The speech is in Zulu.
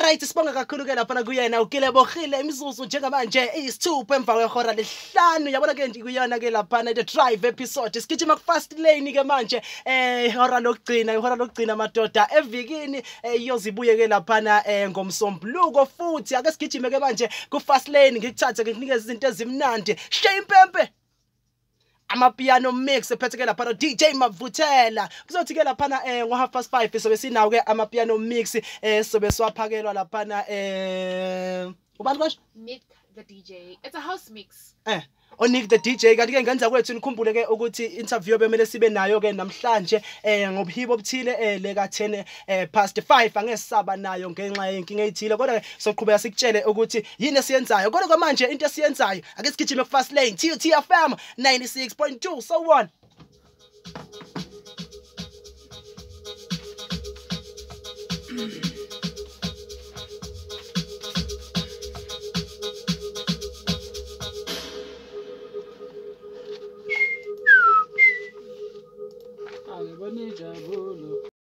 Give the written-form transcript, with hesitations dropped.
Alright, sibonga kakhulu ke lapha kuyena uKilebohile. Imizuzu njengamanje iyisithupha emva kwehora lesihlanu. Yabona ke nje kuyona ke lapha the drive episode. Sigijima ku fast lane ke manje, ihora lokugcina, ihora lokugcina madoda evikini, iyozibuye ke laphana ngomsombuluko futhi. Ake sigijime ke manje ku fast lane, ngikuthathe ngikunikeze izinto ezimnandi. Shame impempe amapiano mix ephethe ke lapha DJ Mavuthela. Kuzothi ke laphana ngo 5:30 sobe sinawo ke amapiano mix, sobe siwaphakelwa laphana ubani konje? Nick the DJ. It's a house mix. Onik the DJ. Kanti ke ngenza kwethu nikhumbule ke ukuthi interview bemele sibe nayo ke namhlanje ngobuhibo obuthile le ka 5:10 angesaba nayo ngenxa yenkinga ezithile, kodwa ke soqhubeka sikutshele ukuthi yini esiyenzayo. Kodwa manje into esiyenzayo, ake sigijime ku fast lane. TUT FM 96.2 so on.